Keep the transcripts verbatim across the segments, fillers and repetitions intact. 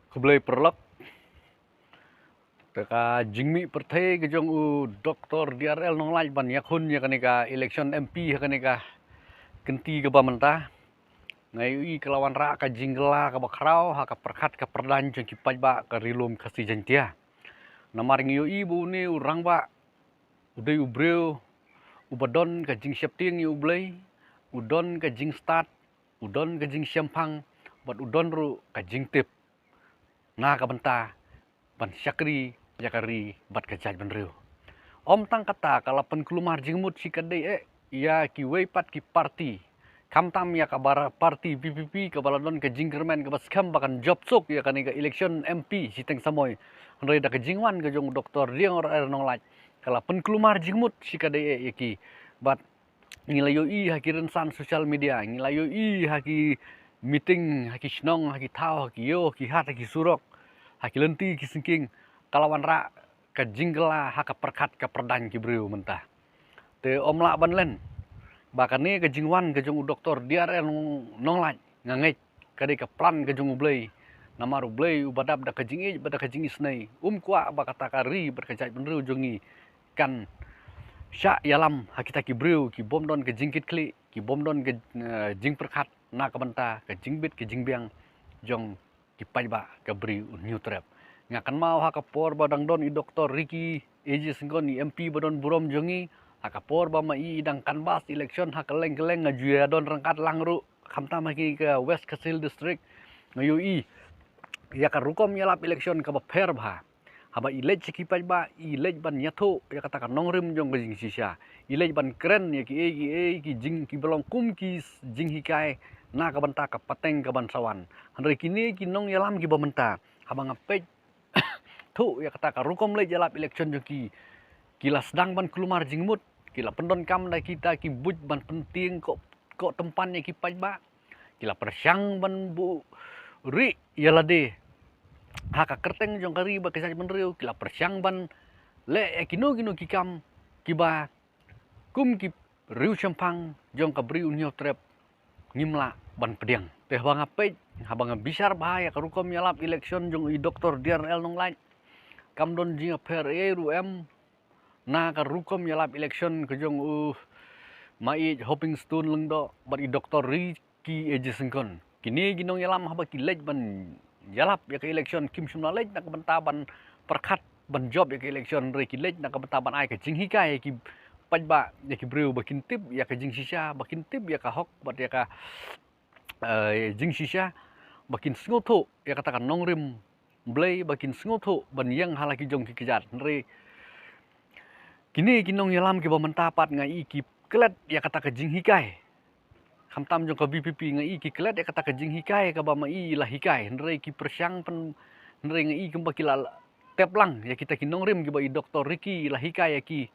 Khublei paralok. Te ka jingmih pyrthei ka jong u Doktor D R L Nonglait ban ïakhun ïa kane ka election M P ha kane ka kynti kaba mynta, nga ïohi ka la wanrah ka jingkylla kaba khraw ha ka pyrkhat ka pyrdaiñ jong ki paidbah ka Ri Lum Khasi Jaiñtia. Namar ngi ïohi ba une u rangbah u dei u briew uba don ka jingsheptieng ïa U Blei, u don ka jingstad, u don ka jingshemphang, bad u don ruh ka jingtip na ka bynta ban shakri ïa ka ri bad ka jaitbynriew. Ym tang kata, ka la pynkulmar jingmut shikatdei eh ïa kiwei pat ki party, khamtam ïa ka bar-, party V P P kaba la don ka jingkyrmen kaba skhem ba kan jop suk ïa kane ka election M P shiteng samoi. Hynrei da ka jingwan ka jong u Doktor D R L Nonglait, ka la pynkulmar jingmut shikatdei eh ïa ki. Bad ngi la ïohi ha ki rynsan social media, ngi la ïohi ha ki meeting, ha ki shnong, ha ki thaw, ha ki ïew, ha ki hat, ha ki surok, ha ki lynti ki syngking, ka la wanrah ka jingkylla ha ka pyrkhat ka pyrdaiñ ki briew mynta. Te ym lah ban len ba kane ka jingwan ka jong u Doktor D R L Nong-, Nonglait, nga ngeit ka dei ka plan ka jong U Blei. Namar U Blei uba dap da ka jingïeit bad da ka jingisynei, um kwah ba kata ka ri bad ka jaitbynriew jong ngi kan shah ïalam ha kita ki briew ki bym don ka jingkitkhlieh, ki bym don ka, eh, jingpyrkhat na ka bynta ka jingbit ka jingbiang jong ki paidbah ka Bri u Hynñiewtrep. Nga kynmaw ha ka por ba dang don i Doktor Ricky A J Syngkon, i M P ba don burom jong ngi, ha ka por ba ma i i dang canvass election ha kylleng kylleng, nga ju ïa don ryngkat lang ruh, khamtam ha ki ka West Khasi Hills District, nga ïohi ïa ka rukom ïalap election kaba pher bha. Haba i leit sha ki paidbah, i leit ban ïathuh ïa kata ka nongrim jong ka jingshisha. I leit ban kren ïa kiei kiei ki jing, kiba long kum ki s-, jinghikai na ka bynta ka pateng kaban sa wan. Hynrei kine ki nongïalam kiba mynta, haba nga peit thuh ïa kata ka rukom leit ïalap election jong ki, ki la sdang ban kulmar jingmut, ki la pyndonkam da kita ki buit ban pyntieng koh, koh tympan ïa ki paidbah. Ki la pyrshang ban buhrieh ïa lade ha ka kyrteng jong ka ri bad ka jaitbynriew, ki la pyrshang ban leh ïa kino kino ki kam kiba kum ki riewshemphang jong ka Bri u Hynñiewtrep ngim lah ban pdiang. Te haba nga peit, haba nga bishar bha ïa ka rukom ïalap election jong i Doktor D R L Nonglait, kam don jingïapher ei ruh em na ka rukom ïalap election ka jong u ma i Hopingstone Lyngdoh bad i Doktor Ricky A J Syngkon. Kine ki nongïalam haba ki leit ban ïalap ïa ka election, kim shym la leit na ka bynta ban pyrkhat ban jop ïa ka election, hynrei ki leit na ka bynta ban ai ka jinghikai ïa ki paidbah, ïa ki briew ba kin tip ïa ka jingshisha, ba kin tip ïa ka hok bad ïa ka, eh, jingshisha, ba kin sngewthuh ïa kata ka nongrim Blei, ba kin sngewthuh ban ïeng ha la ki jong ki kjat. Hynrei kine ki nongïalam kiba mynta pat, nga i ki klet ïa kata ka jinghikai. Khamtam jong ka V P P, nga i ki klet ïa kata ka jinghikai kaba ma i i la hikai. Hynrei ki pyrshang pyn-, hynrei nga i kumba ki la tep lang ïa kita ki nongrim kiba i Doktor Ricky i la hikai ïa ki.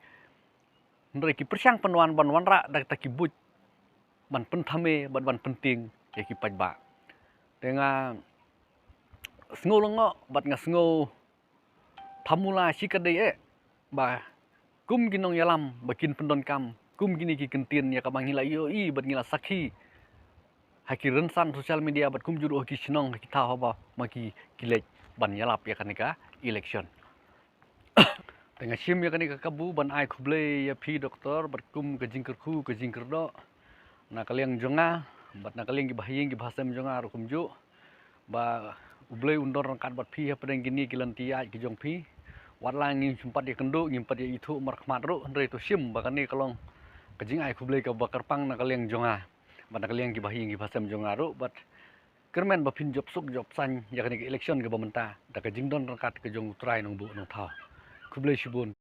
Hynrei ki pyrshang pynwan ban wanrah da kita ki buit ban pynthame bad ban pyntieng ïa ki paidbah. Te nga sngew lyngngoh bad nga sngew thamula shikatdei eh ba kum ki nongïalam ba kin pyndonkam kum kine ki kyntien ïa kaba ngi la ïohi bad ngi la sakhi ha ki rynsan social media bad kumjuh ruh ha ki shnong, ha ki thaw haba ma ki, ki leit ban ïalap ïa kane ka election. Te nga shim ïa kane ka kabu ban ai khublei ïa phi Doktor bad kum ka jingkyrkhu ka jingkyrdoh na ka liang jong nga bad na ka liang ki bahaïing ki bahasem jong nga ruh kumjuh, ba U Blei un don ryngkat bad phi hapdeng kine ki lynti ïaid ki jong phi. Wat la ngim shym pat ïakynduh, ngim pat ïaithuh markhmat ruh, hynrei to shim ba kane ka long ka jingai khublei kaba kyrpang na ka liang jong nga bad na ka liang ki bahaïing ki bahasem jong nga ruh, bad kyrmen ba phin jop suk jop saiñ ïa kane ka election kaba mynta da ka jingdon ryngkat ka jong U Trai Nongbuh Nongthaw. Khublei shibun.